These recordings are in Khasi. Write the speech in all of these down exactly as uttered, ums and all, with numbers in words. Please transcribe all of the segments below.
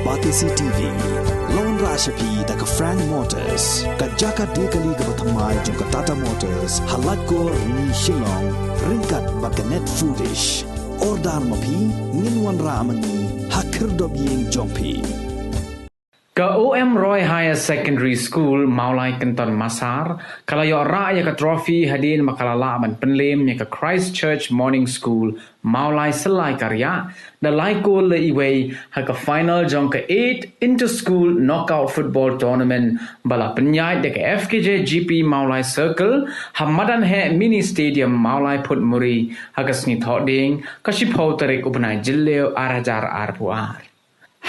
Batesi T V, la wanrah sha phi da ka Frank Motors, ka jaka die kali kaba thymmai jong ka Tata Motors, ha Laitkor Rni Shillong, ryngkat bad ka Net Foodish. Order ma phi, ngin wanrah ma ngi ha khyrdop ïing jong phi. Ka O M Roy Higher Secondary School, Mawlai Kynton Massar, ka la ïoh rah ïa ka trophy hadien ba ka la lah ban pynlem ïa ka Christ Church Morning School, Mawlai Syllai Kariah, da lai kol la iwei ha ka final jong ka eight Inter School Knockout Football Tournament, ba la pynïaid da ka F K J G P Mawlai Circle ha Madan Heh Mini Stadium, Mawlai Photmuri, ha ka sngi Thohdieng, ka shiphew tarik u bnai Jylliew ar hajar arphew ar.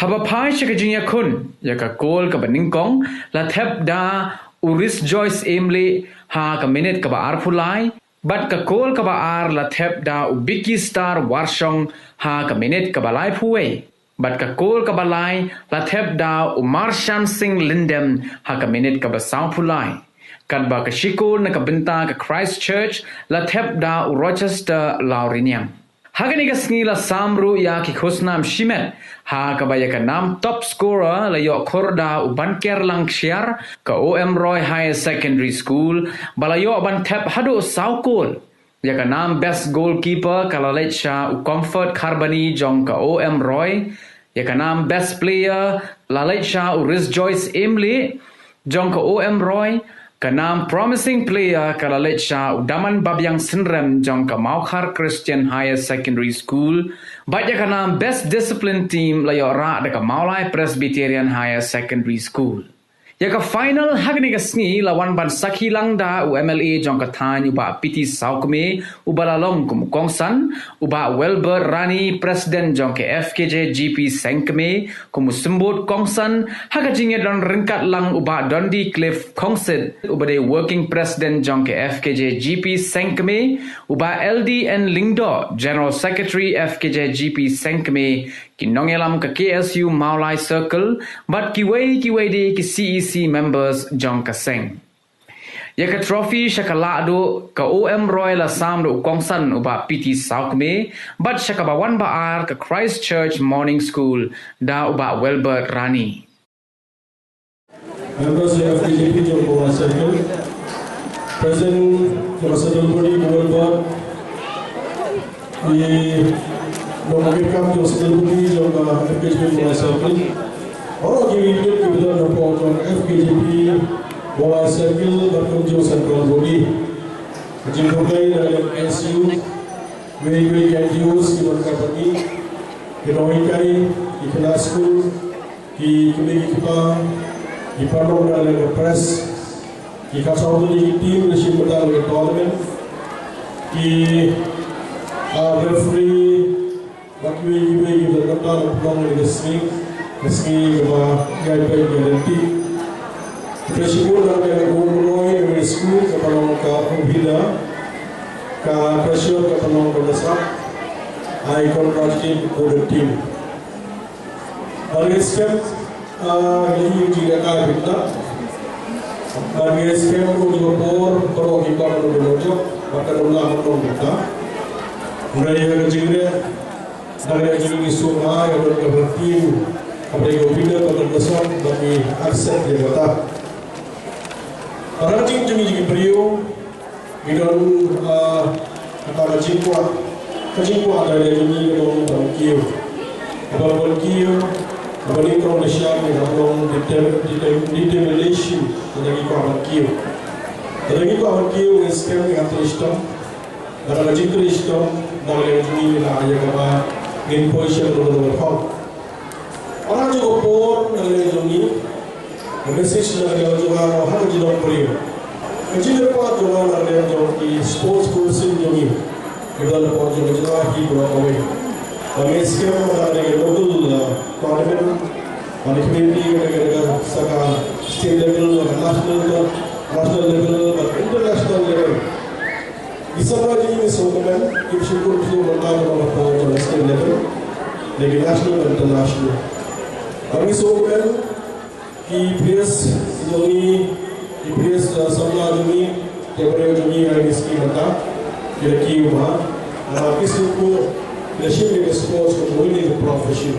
Haba phai sha ka jingïakhun, ïa ka kol kaba nyngkong la thep da u Risjoice Emley ha ka minit kaba arphew lai, bad ka kol kaba ar la thep da u Bicky Star Warshong ha ka minit kaba laiphew wei, bad ka kol kaba lai la thep da u Marshan Singh Lyndem ha ka minit kaba sawphew lai. Katba ka shikol na ka bynta ka Christ Church la thep da u Rochester Lawriniam. Ha kane ka sngi la sam ruh ïa ki khusnam shimet, ha kaba ïa ka nam top scorer la ïoh khur da u Banker Langkshiar, ka O M Roy Higher Secondary School, ba la ïoh ban thep haduh saw kol. Ïa ka nam best goalkeeper ka la leit sha u Comfort Kharbani jong ka O M Roy. Ïa ka nam best player la leit sha u Risjoice Emley jong ka O M Roy. Ka nam promising player ka la leit sha u Daman Babiang Synrem jong ka Mawkhar Christian Higher Secondary School. Bad ïa ka nam best discipline team la ïoh rah da ka Mawlai Presbyterian Higher Secondary School. Ïa ka final ha kane ka sngi la wan ban sakhi lang da u M L A jong ka thaiñ u Bah P T Sawkmie, uba la long kum u kongsan, u Bah Welbert Rani, President jong ka F K J G P Sengkmie, kum u symbud kongsan, ha ka jingïadon ryngkat lang u Bah Dundee Cliff Khongsit, uba dei Working President jong ka F K J G P Sengkmie, u Bah L D N Lyngdoh, General Secretary F K J G P Sengkmie, ki nongïalam ka K S U Mawlai Circle, bad kiwei kiwei de ki C E C members jong ka seng. Ïa ka trophy sha ka lahduh ka O M Roy la sam da u kongsan u Bah P T Sawkmie, bad sha kaba wan ba ar ka Christ Church Morning School da u Bah Welbert Rani. Members of F K J P jong Mawlai Circle. President jong ka Circle Body, Mawlai Board. Ki nongmihkhmat jong Circle Body jong ka F K J P Mawlai Circle. Baroh kiwei kiwei kiba don hapoh jong F K J P Mawlai Circle bad kumjuh Circle Body. Ka jingkhublei na ka liang K S U, kiwei kiwei ki N G Os kiba don bad ngi, ki nonghikai, ki khynnah skul, ki kmie ki kpa, ki paralok na ka liang ka press, ki khatsaw tylli ki team ba la shim bynta ha ka tournament, ki, ah, referee, bad kiwei kiwei kiba la don bynta na pynlong ïa ka sngi, ka sngi kaba ngi ai peit ngi ai lynti. Ka shibun na ka liang ka Umroi Primary School kaba long ka Umhida, ka pressure kaba long ka Dasap. I congratulate both the team. Bad ngi skhem, ah, ngi ïohi jingïalehkai bynta. Bad ngi skhem ruh jong ka por baroh ngi kwah ban long jong, bad ka dong la ban long bynta. Hynrei ïa ka jingïaleh, dang ïa ka jingïaleh ngi sngewbha ïa ka don ka team, kaba dei ka winner bad ka song, bad ngi accept ïa kata. Bad ka jingïaleh jong ngi ki briew, ngi don, ah, kata ka jingkwah. Ka jingkwah da lade jong ngi ka long ban kiew. Kaba ban kiew, kaba nyngkong nyngkong ngi ka long determ-, determ-, determination, lada ngi kwah ban kiew. Lada ngi kwah ban kiew, ngi skhem ngi hap trei shitom. Lada ka jingtrei shitom, da lade jong ngi la ïa kaba ngin poi sha ka long long. Ora jong ka por na ka liang jong ngi, ka message na ka liang jong nga ha ka jingdon briew. Ka jingkyrpad jong nga na ka liang jong ki sports person jong ngi. Kiba don hapoh jong ka jylla hi baroh kawei. Ba ngi skhem ba na ka liang ka local, uh, tournament, ba ngi community ka liang ka sa ka state level, ka national, national level, ka international level. Ki samla jong ngi ngi sngewkmen, ki shim bynta mynta ka long hapoh jong ka state level, lane national bad international. Ba ngi sngewkmen, ki players jong ngi, ki players, uh, samla jong ngi, ki briew jong ngi ha kine ki sngi mynta, ki la kiew bha, namar ki sngewthuh, ki la shim ïa ka sports kum kawei ka profession.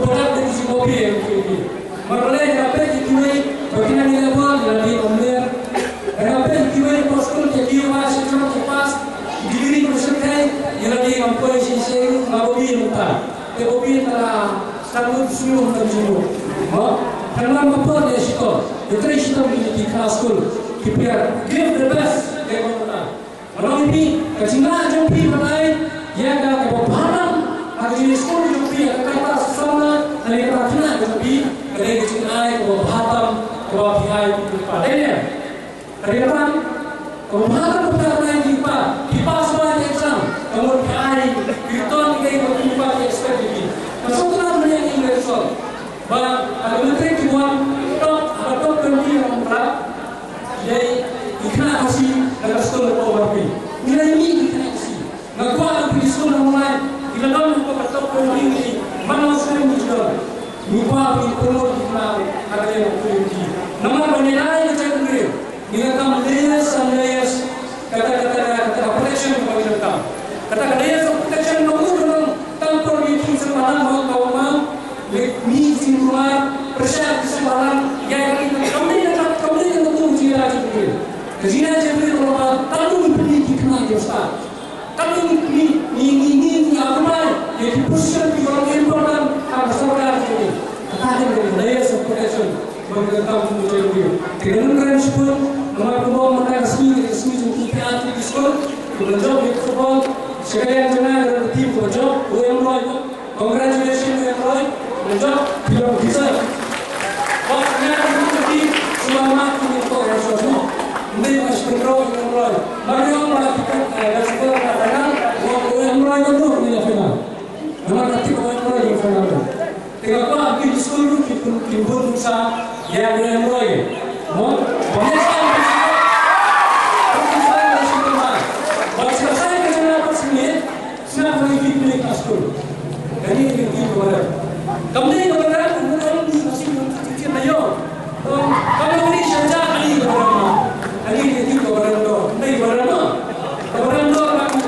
Pynlong da ki jingmawbha ïa ki. Namar balei, nga peit ïa kiwei ba ki nang ïa leh bor, ïa lade ym ler. Nga peit ïa kiwei ba skul ki ïa kiew ba sha jrong ki pass, degree ba shyrkhei, ïa lade ngam poi shisha, nga ba bun mynta. Te ba bun mynta la sdang lut sngewbha ym don jingmut. Mo, khnang ba poi ïa shitom, ïa trei shitom ïa ki khynnah skul, ki pyrshah give the best ïa ka mynta. Nga ong ïa phi, ka jinglah jong phi ban ai ïa ka kaba bha tam ha ka jingïaskul jong phi, ha ka kata samla, ha ka kata khynnah jong phi, ka dei ka jingai kaba bha tam kaba phi ai ki kpa. Dei ne? Ka dei kata kaba bha tam kaba phi ai ki kpa. Ki pass ba ki exam, ka mut phi ai, ki return ki kpa ki expect ki. Ka sngewtynnat mynne ïa ngi result. Ba ha ka matric ki wan top, ha ka top twenty ha Mawkyrwat. Ïa ki khynnah Khasi na ka skul hapoh Marpi. Ngi la ïa mih ki khynnah Khasi. Nga kwah ba ki skul na Mawlai ki la don hapoh ka top twenty ngi. Man la snem ngi ju don. Ngi kwah ba ki promote ki khynnah ha ka liang ka community. Namar ba ngi la ïa ka jaitbynriew, ngi la kam layers and layers. Kata, kata, kata, kata ka protection kaba ngi donkam. Kata ka layers of protection ka mut ba ngi donkam. Tang por ngi kum sngewbha lang, ma, ma, ma, ngi, ngi sngewbha lang, pyrshah ngi sngewbha lang, ïa ka, kam dei ka, kam dei ka, kam dei ka jingïaleh jingpynïaid. Ka jingïaleh jingpynïaid ka long ba tang ngi pynïaid ki khynnah jong stat. Tang ngi, ngi, ngi, ngi, ngi apply ïa ki position kiba long important ha ka sorkar jong ngi. Kata ka dei ka layers of protection. Ba ngi donkam kum u jong ngi. Te ngan kren shibun, namar kumba mynta ka sngi, ka sngi jong ki athlete ki skul, kiba la jop ïa ka football, sha ka liang jong nga, ka don ka team kaba jop, u Em Roy, congratulations u Em Roy, la jop, phi long deserve. Ba nga ka team, sngewbha ma ki ïa ka sngewbha. Ym dei ba nga shu kynroh ïa u Em Roy. Mar ïa u Em Roy, eh, ka sngewbha ka final, u Em Roy ka dei ïa final. Namar ka tip ba u Em Roy ïa u final. Te nga kwah ba ki skul ruh kin, kin bun sa ïa u Em Roy. Mo? Ba next time ki skul, ba ki skul ruh kin bun sa. Ba shisha ka jingïaid ba shisha, shisha ba ki pynlong ka skul. Kane ka dei ka baroh. Kam dei ka baroh, ka baroh ni ka shisha ka shisha na ïoh. Kam dei ka shisha ka dei ka baroh. Kane ka dei ka baroh. Ka dei ka baroh. Ka baroh ba ki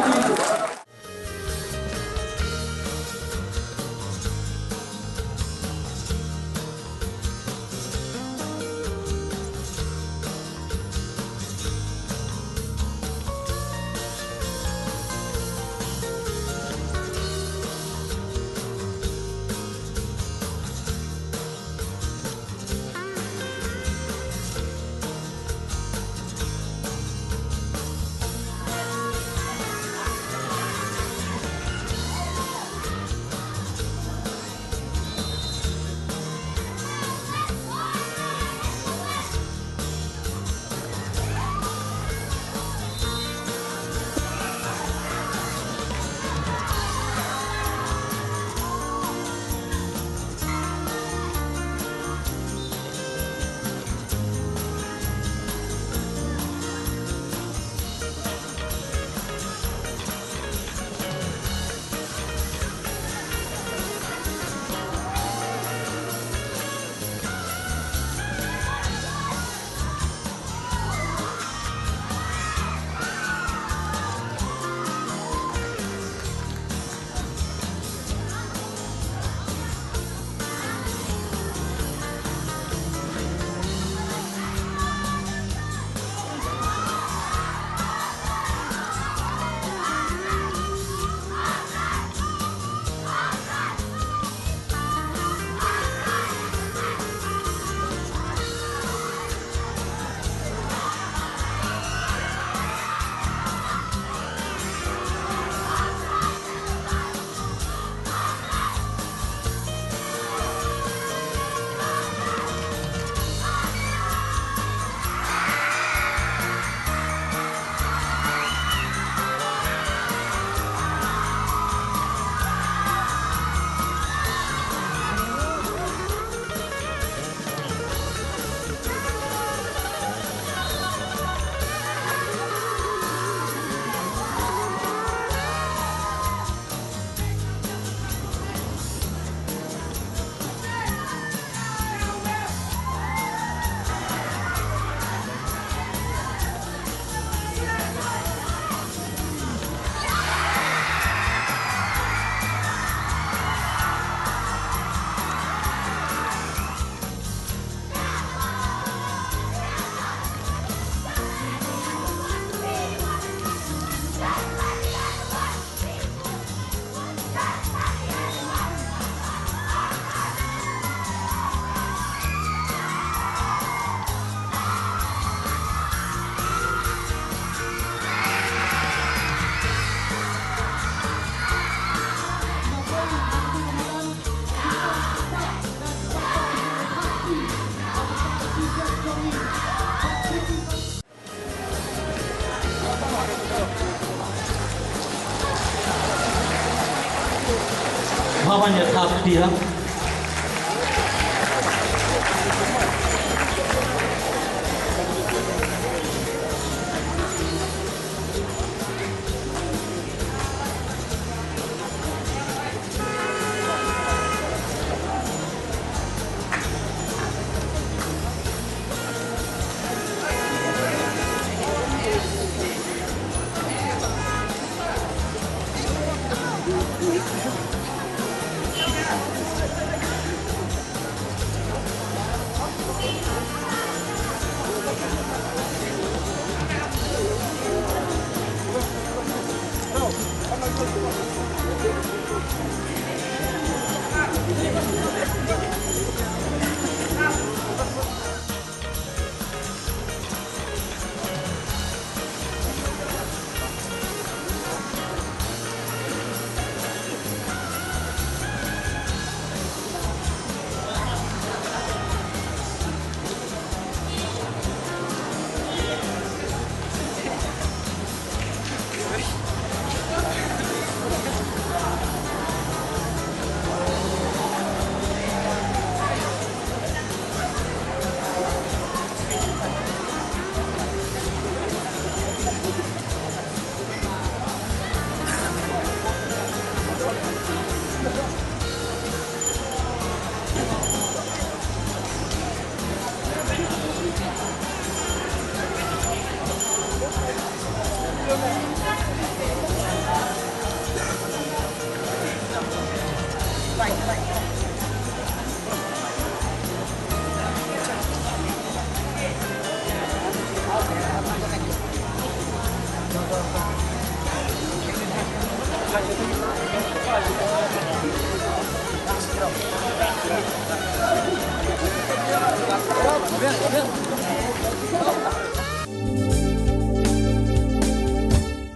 Panya thap dia.